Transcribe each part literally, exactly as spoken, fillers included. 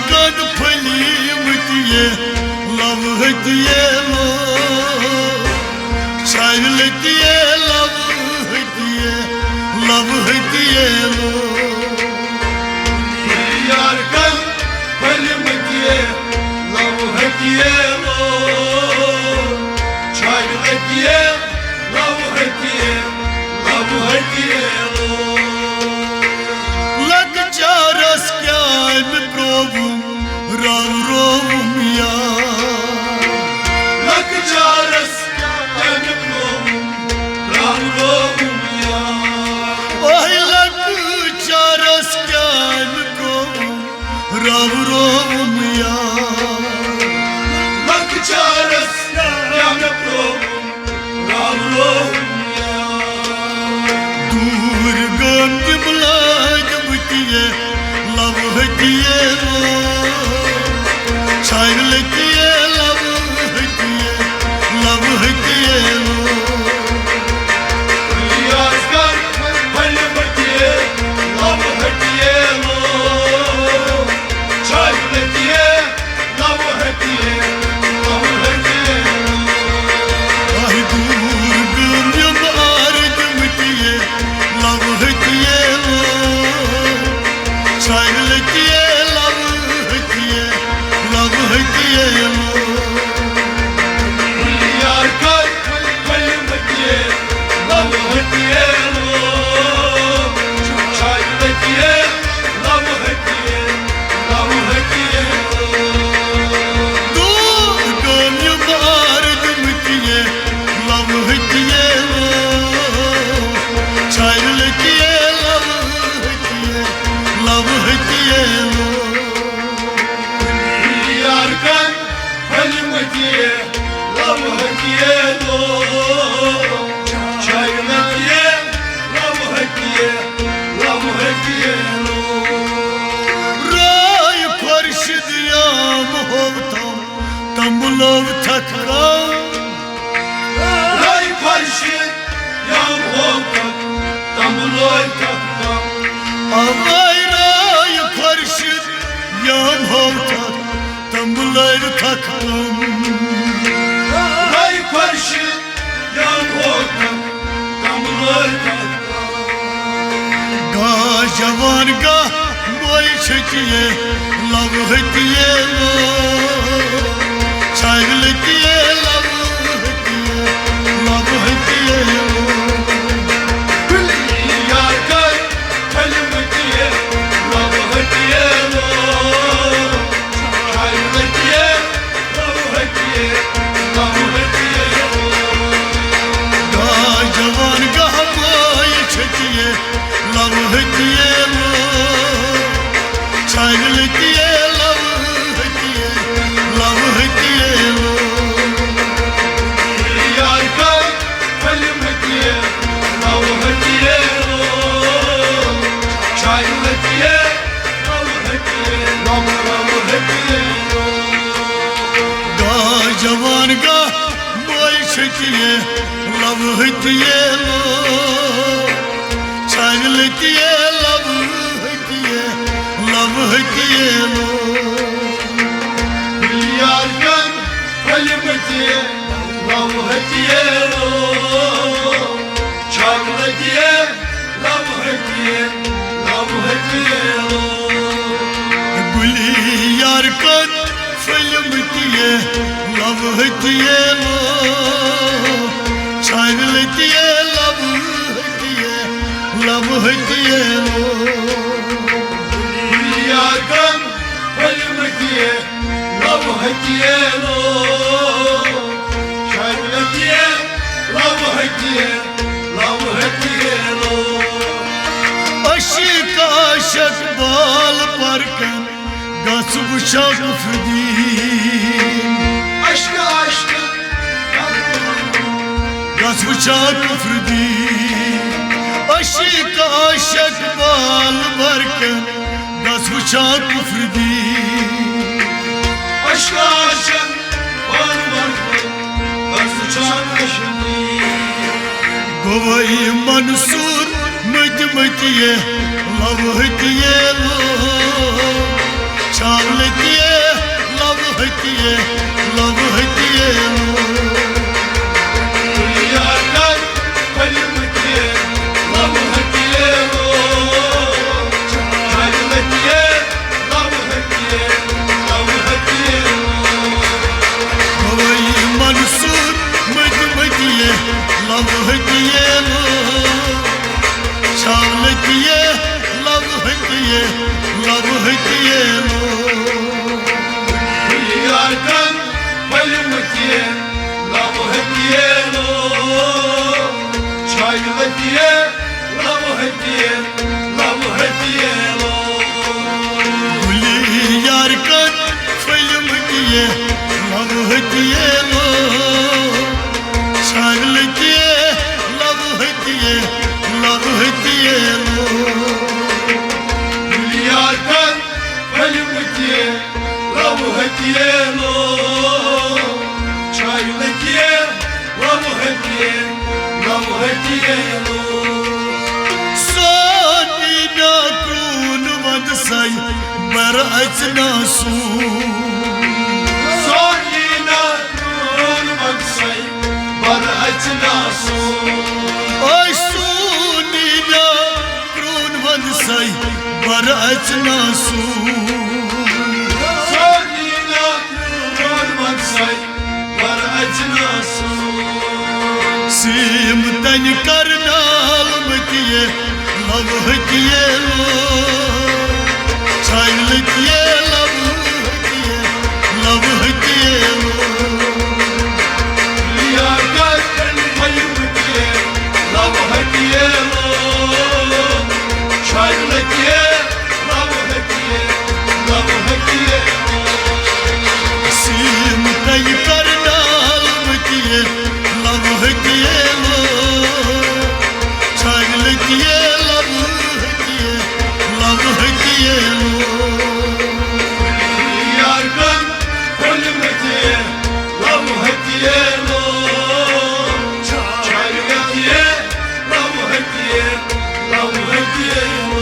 کن پھٔلۍ مٕتۍ یہِ لَوٕ ہتہِ لو، چھالہِ لٔتہِ لَوٕ ہتہِ، لَوٕ ہتہِ لو۔ یار کن پھٔلۍ مٕتۍ یہِ لَوٕ ہتہِ لو، چھالہِ لٔتہِ لَوٕ ہتہِ، لَوٕ ہتہِ لو۔ لۄکچارس کیٛاہ مےٚ پرٛووُم، راو رووُم یار۔ لۄکچارس کیٛاہ مےٚ پرٛووُم، راو رووُم یار۔ اوے لۄکچارس کیٛاہ مےٚ پرٛووُم، راو رووُم یار۔ لۄکچارس کیٛاہ مےٚ پرٛووُم، راو رووُم یار۔ دوٗر گٲمتِم لٲگۍ مٕتۍ یہِ لَوٕ ہتہِ لو، چھالہِ لٔتہِ لَوٕ ہتہِ، لَوٕ ہتہِ لو۔ یار کن پھٔلۍ مٕتۍ یہِ لَوٕ ہتہِ لو، چھالہِ لٔتہِ لَوٕ ہتہِ، لَوٕ ہتہِ۔ آہہِ دوٗر گٲمتِم لٲگۍ مٕتۍ یہِ لَوٕ ہتہِ لو، چھالہِ لٔتہِ لَوٕ ہتہِ، لَوٕ ہتہِ لو۔ یار کن پھٔلۍ مٕتۍ یہِ لَوٕ ہتہِ لو، چھالہِ لٔتہِ لَوٕ ہتہِ، لَوٕ ہتہِ لو۔ دوٗر گٲمتِم لٲگۍ مٕتۍ یہِ لَوٕ ہتہِ لو، چھالہِ لٔتہِ لَوٕ ہتہِ، لَوٕ ہتہِ لو۔ یار کن پھٔلۍ مٕتۍ یہِ لَوٕ ہتہِ لو، چھالہِ لٔتہِ لَوٕ ہتہِ، لَوٕ ہتہِ لو۔ راے خورشید یام ہوتم، تمبلو تھکھ کم۔ راے خورشید یام ہوتم، تمبلو تھکھ کم۔ اوے راے خورشید یام ہوتم، تمبلو تھکھ کم۔ راے خورشید یام ہوتم، تمبلو تھکھ کم۔ گاہ جوان گاہ موے چھتہِ لَوٕ ہتہِ لو، چھالہِ لٔتہِ لَوٕ ہتہِ، لَوٕ ہتہِ لو۔ یار کن پھٔلۍ مٕتۍ یہِ لَوٕ ہتہِ لو، چھالہِ لٔتہِ لَوٕ ہتہِ، لَوٕ ہتہِ لو۔ گاہ جوان گاہ موے چھتہِ لَوٕ ہتہِ لو، چھالہِ لٔتہِ لَوٕ ہتہِ، لَوٕ ہتہِ لو۔ یار کن پھٔلۍ مٕتۍ یہِ لَوٕ ہتہِ لو، چھالہِ لٔتہِ لَوٕ ہتہِ، لَوٕ ہتہِ لو۔ گاہ جوان گاہ موے چھتہِ لَوٕ ہتہِ لو، چھالہِ لٔتہِ لَوٕ ہتہِ، لَوٕ ہتہِ لو۔ یار کن پھٔلۍ مٕتۍ یہِ لَوٕ ہتہِ لو، چھالہِ لٔتہِ لَوٕ ہتہِ، لَوٕ ہتہِ لو۔ گُلی یار کن پھٔلۍ مٕتۍ یہِ لَوٕ ہتہِ لو، چھالہِ لٔتہِ لَوٕ ہتہِ، لَوٕ ہتہِ لو۔ گُلی یار کن پھٔلۍ مٕتۍ یہِ لَوٕ ہتہِ لو، چھالہِ لٔتہِ لَوٕ ہتہِ، لَوٕ ہتہِ لو۔ عشق عاشق بال پرکن گژھ وٕچھا کفر دین۔ عشق عاشق گژھ وٕچھا کفر دین۔ عشق عاشق بال پرکن گژھ وٕچھا کفر دین۔ عشق عاشق بال پرکن گژھ وٕچھا کفر دین۔ گوٚوَے منصور مٔتۍ مٔتۍ یہِ لَوٕ ہتہِ لو، چھالہِ لو ہتیلو۔ یار کن پھلمتی لو ہتیلو۔ چھاگلتی لو ہتی، لو ہتیلو۔ گلی یار کن پھلمتی لو ہتیلو۔ چھاگلتی لو ہتی، لو ہتیلو۔ گلی یار کن پھلمتی لو ہتیلو۔ چھاگلتی لو ہتی، لو ہتیلو۔ سونی نا کرون ود سائی بر اچنا سون۔ سونی نا کرون ود سائی بر اچنا سون۔ اوے سونی نا کرون ود سائی بر اچنا سون۔ سونی نا کرون ود سائی بر اچنا سون۔ سیم تنی کرنال متی لو ہتیلو۔ چھاگلتی لو ہتی، لو ہتیلو۔ یار کن پھلمتی لو ہتیلو۔ چھاگلتی لو ہتی، لو ہتیلو۔ سیم تنی کرنال متی لو ہتیلو۔ چھاگلتی لو ہتی، لو ہتیلو۔ یار کن پھلمتی لو ہتیلو۔ چھاگلتی لو ہتی، لو ہتیلو۔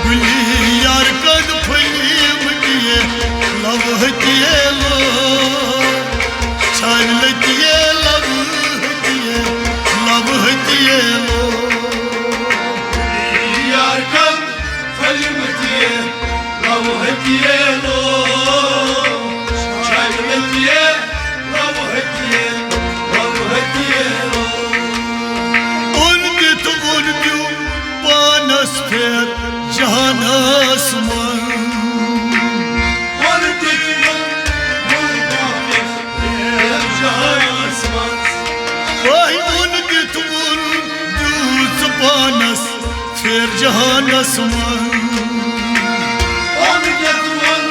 گلی یار کن پھلمتی لو ہتیلو۔ چھاگلتی لو ہتی، لو ہتیلو۔ یار کن پھلمتی لو ہتیلو۔ چھاگلتی لو ہتی، لو ہتیلو۔ اون دِتھ وون دیو پانس پھیر جہانس منٛز۔ اون دِتھ وون دیو پانس پھیر جہانس منٛز۔ اوے اون دِتھ وون دیو ژٕ پانس پھیر جہانس منٛز۔ اون دِتھ وون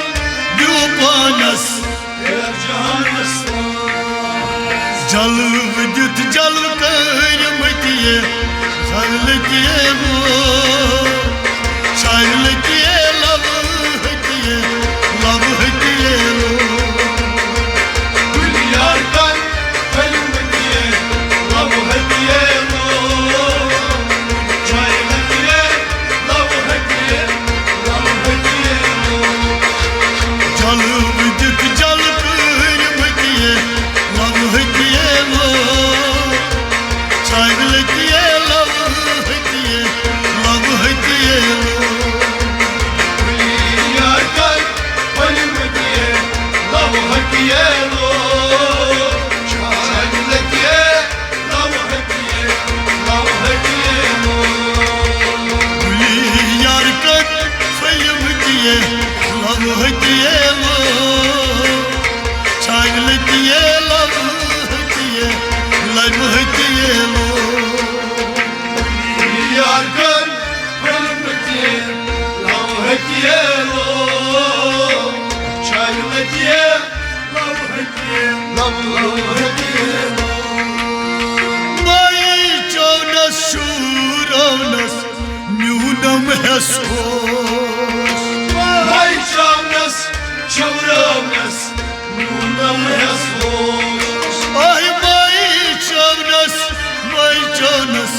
دیو پانس پھیر جہانس منٛز۔ جلوٕ دِتھ جلوٕ کٔرۍ مٕتۍ یہِ جلوٕ تہِ یِمو۔ چھلہٕ تہِ لبہٕ تہِ لبہٕ تہِ لو۔ گُلۍ یار کر پھٔلۍ مٕتۍ لبہٕ تہِ لو۔ چھلہٕ تہِ لبہٕ تہِ لو۔ جلوٕ دِتھ جلہٕ کٔرۍ مٕتۍ لبہٕ تہِ لو۔ چھلہٕ تہِ لبہٕ تہِ لبہٕ تہِ لو۔ گُلۍ یار کر پھٔلۍ مٕتۍ لبہٕ تہِ لو۔ چھلہٕ تہِ لبہٕ تہِ لبہٕ تہِ لو۔ گُلۍ یار کر پھٔلۍ مٕتۍ لبہٕ تہِ لو۔ چھلہٕ تہِ لبہٕ تہِ لبہٕ تہِ لو۔ یار کر پھٔلۍ مٕتۍ لبہٕ تہِ لو۔ چھلہٕ تہِ لبہٕ تہِ لبہٕ تہِ لو۔ مائی چاونس شورونس میونم حصہٕ اوس۔ مائی چاونس شورونس میونم حصہٕ اوس۔ آے مائی چاونس، مائی چاونس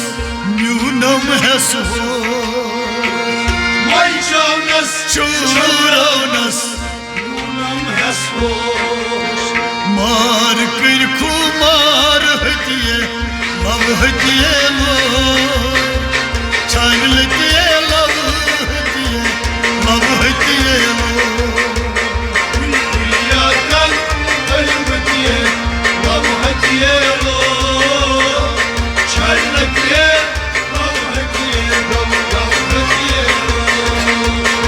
میونم حصہٕ اوس۔ مائی چاونس شورونس میونم حصہٕ اوس۔ مار کٔرۍ خوٗمار ہتی لبہٕ تہِ لو۔ چھلہٕ تہِ لبہٕ تہِ لبہٕ تہِ لو۔ یار کر پھٔلۍ مٕتۍ لبہٕ تہِ لو۔ چھلہٕ تہِ لبہٕ تہِ لبہٕ تہِ لو۔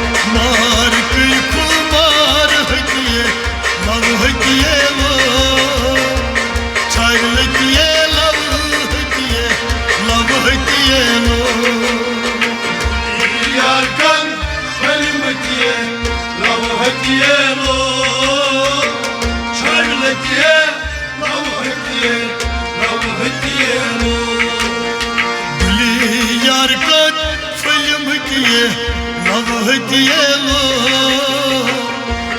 تیلو،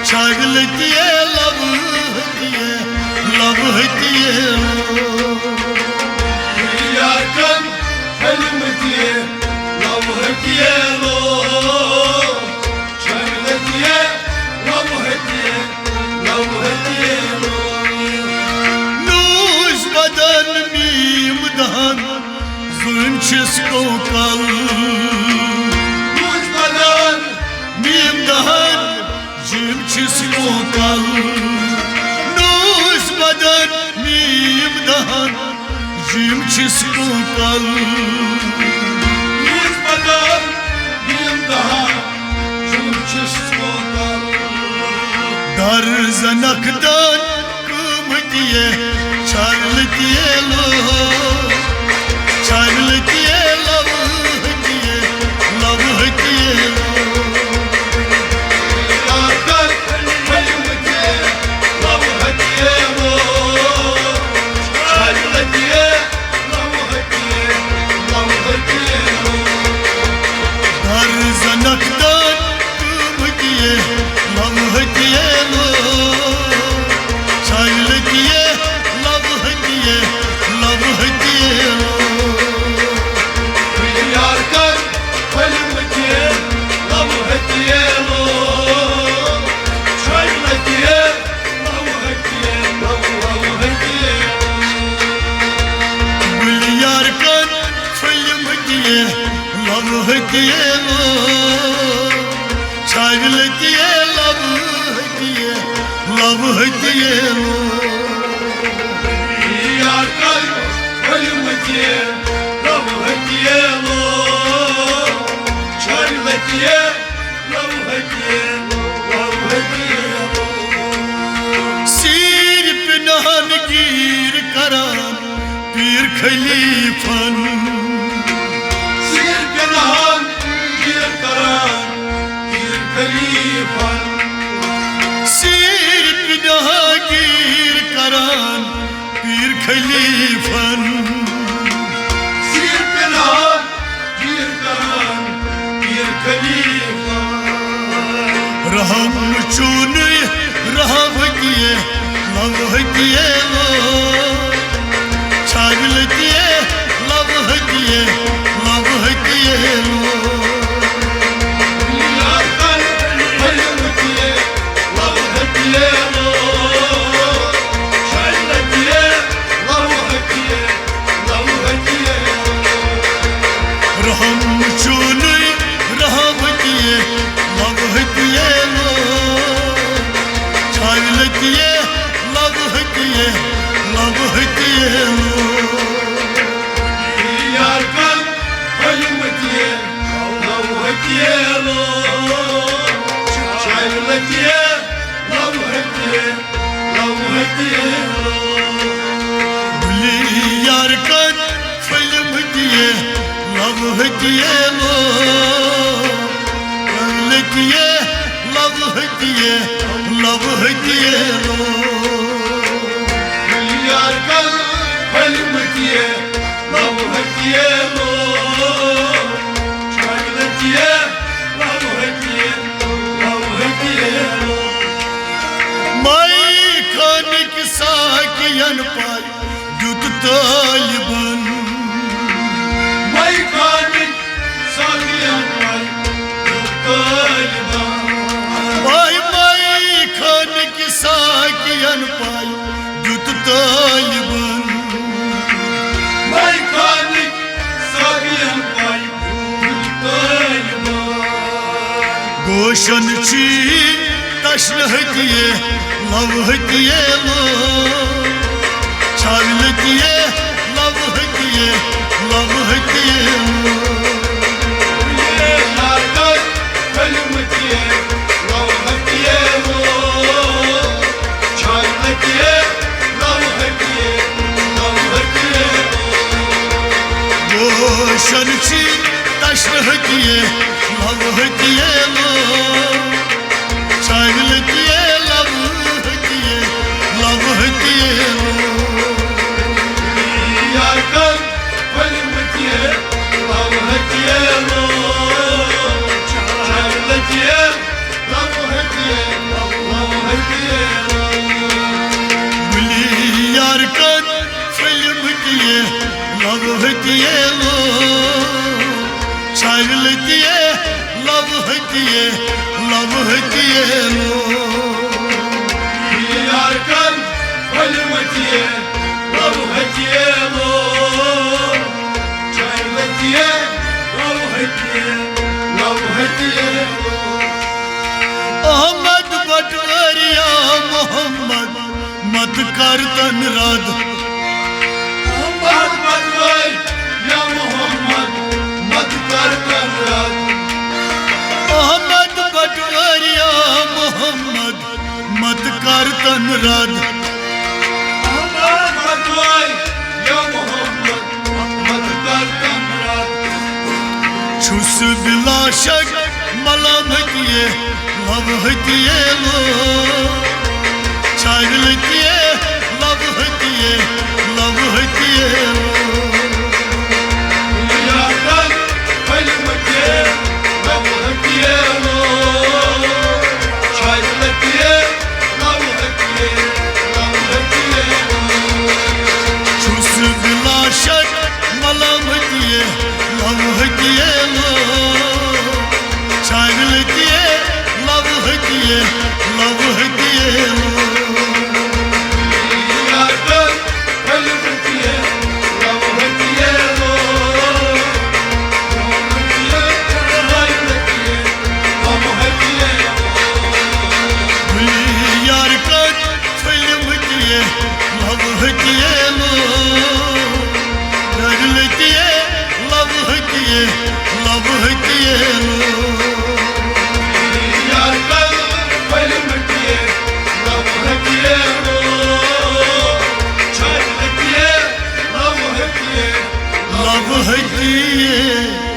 چھاگلہٕ تیل، لبہٕ تیل، لبہٕ تیلو۔ یار کن فلم تیل، لبہٕ تیلو، چھاگلہٕ تیل، لبہٕ تیل، لبہٕ تیلو۔ نوٗز بدن میم دہن، زوٗنہِ چھِس کوکل۔ نوٗز بدن میم دہن، زوٗنہِ چھِس کوکل۔ نوٗز بدن میم دہن، زوٗنہِ چھِس کوکل۔ نوٗز بدن میم دہن، زوٗنہِ چھِس کوکل۔ در زنک دان قۭمتی، چھاگلہٕ تیلو، چھاگلہٕ تیل، لبہٕ تیل، لبہٕ تیلو۔ در زنک دان قۭمتی، لبہٕ تیلو، چھاگلہٕ تیل، لبہٕ تیل، لبہٕ تیلو۔ یار کن فلم تیل، لبہٕ تیلو، چھاگلہٕ تیل، لبہٕ تیل، لبہٕ تیلو۔ گُلہِ یار کن فلم تیل، لبہٕ تیلو، چھاگلہٕ تیل، لبہٕ تیل، لبہٕ تیلو۔ یار کن فلم تیل، لبہٕ تیلو، چھاگلہٕ تیل، لبہٕ تیل، لبہٕ تیلو۔ سیٖرۍ پنہان گیٖر کران، پیٖر خلیفن۔ سیٖرۍ پنہان گیٖر کران، پیٖر خلیفن۔ سیٖرۍ پنہان گیٖر کران، پیٖر خلیفن۔ سیٖرۍ پنہان گیٖر کران، پیٖر خلیفن۔ رحم چونُے، رحم ہتی، لو ہتی لو۔ چھاگلہٕ تیل، لبہٕ تیل، لبہٕ تیلو۔ رحم چونُے، رحم تیل، لبہٕ تیلو۔ چھاگلہٕ تیل، لبہٕ تیل، لبہٕ تیلو۔ یار کن فلم تیل، لبہٕ تیلو۔ چھاگلہٕ تیل، لبہٕ تیل، لبہٕ تیلو۔ بُلہِ یار کن فلم تیل، لبہٕ تیلو۔ چھاگلہٕ تیل، لبہٕ تیل، لبہٕ تیلو۔ یار کن فلم تیل، لبہٕ تیلو۔ چھاگلہٕ تیل، لبہٕ تیل، لبہٕ تیلو۔ مائی خانٕکۍ ساقین پاے دیُت طٲلبن۔ مائی خانٕکۍ ساقین پاے دیُت طٲلبن۔ مائی، مائی خانٕکۍ ساقین پاے دیُت طٲلبن۔ مائی خانٕکۍ ساقین پاے دیُت طٲلبن۔ گوشن چی تشنہٕ ہتی، لو ہتی لو۔ چھاگلہٕ تیل، لبہٕ تیل، لبہٕ تیلو۔ گوشن چی تشنہٕ ہتی، لو ہتی لو۔ چھاگلہٕ تیل، لبہٕ تیل، لبہٕ تیلو۔ یار کن فلم تیل، لو ہتیے لو، چھاوِ لتیے، لو ہتیے، لو ہتیے لو۔ یار کن پھلمتیے، لو ہتیے لو، چھاوِ لتیے، لو ہتیے، لو ہتیے لو۔ احمد بٹواریا محمد، مت کر تن رد۔ محمد بٹواریا محمد، مت کر تن رد۔ احمد بٹواریا محمد، مت کر تن رد۔ احمد بٹواریا محمد، مت کر تن رد۔ چھُس بلا شک ملامت یہ لو ہتیے لو، چھاوِ لتیے، لو ہتیے، لو ہتیے لو۔ یار کن پھلمتیے، لو ہتیے لو، چھاوِ لتیے، لو ہتیے، لو ہتیے لو۔ چھُس بلا شک ملامت یہ لو ہتیے لو، چھاوِ لتیے، لو ہتیے، لو ہتیے لو۔ یار کن پھلمتیے، لو ہتیے لو، چھاوِ لتیے، لو ہتیے لو۔ یار کن پھلمتیے، لو ہتیے لو، چھاوِ لتیے، لو ہتیے، لو ہتیے لو۔ یار کن پھلمتیے، لو ہتیے لو، چھاوِ لتیے، لو ہتیے، لو ہتیے۔